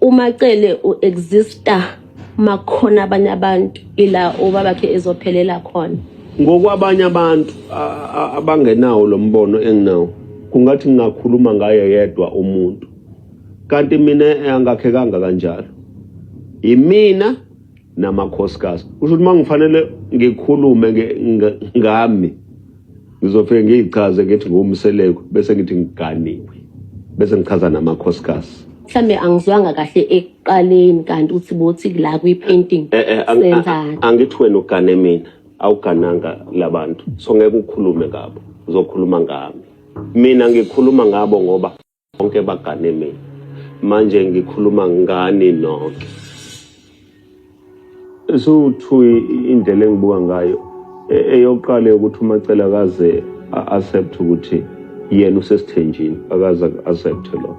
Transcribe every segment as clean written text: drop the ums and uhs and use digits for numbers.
UMaCele u-exista makhona abanye abantu, ila ubabakhe ezophelela khona. Ngokwabanye abantu abangenawo lo mbono enginawo, kungathi ngingakhuluma ngaye yedwa umuntu, kanti mina angakhekanga kanjalo. Imina namakhosikazi, kusho ukuthi uma ngifanele ngikhulume ngami, ngizofike ngiyichaze ngithi nguMseleku, bese ngithi ngiganiwe, bese ngichaza namakhosikazi. Mhlambe angizwanga kahle ekuqaleni, kanti uthi bothi la kwi-painting senzani? Angithi wena ugane mina, awugananga labantu, so ngeke ukhulume ngabo, uzokhuluma ngami. Mina ngikhuluma ngabo ngoba bonke bagane mina. Manje ngikhuluma ngani nonke. So-two indlela engibuka ngayo, eyokuqala ukuthi uMaCele akaze a-accept ukuthi yena usesithenjini, akaze accept lo,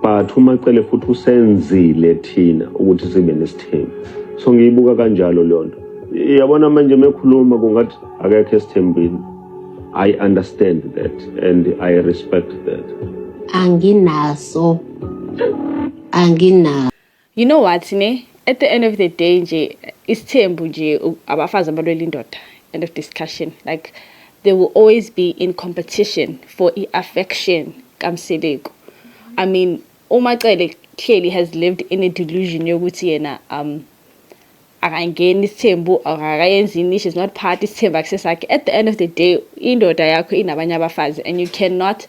but uMaCele futhi usenzile thina ukuthi sibe nesithembu, so ngiyibuka kanjalo leyo nto. Yabona manje mekhuluma kungathi akekho esithembini. I understand that and I respect that. Anginaso, anginaso. You know what, ne? At the end of the day nje, isithembu nje abafazi abalwela indoda. End of discussion. Like, they will always be in competition for i-affection kaMseleku. I mean, uMaCele clearly has lived in a delusion yokuthi yena akangeni isithembu, akayenzi ini, she's not part isithembu akusesakhe. At the end of the day, indoda yakho inabanye abafazi and you cannot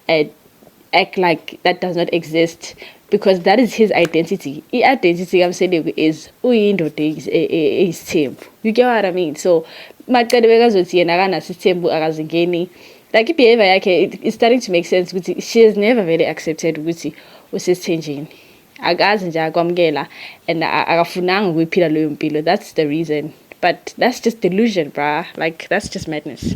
act like that does not exist, because that is his identity. I-identity kaMseleku is uyindoda eyisithembu. You get what I mean? So Macele bekazothi yena akanaso isithembu, akazingeni. Like, i-behavior yakhe is starting to make sense ukuthi she has never really accepted ukuthi usesithenjini. Akazi nje akwamukela and akafunanga ukuyiphila leyo mpilo. That's the reason. But that's just delusion, bruh. Like, that's just madness.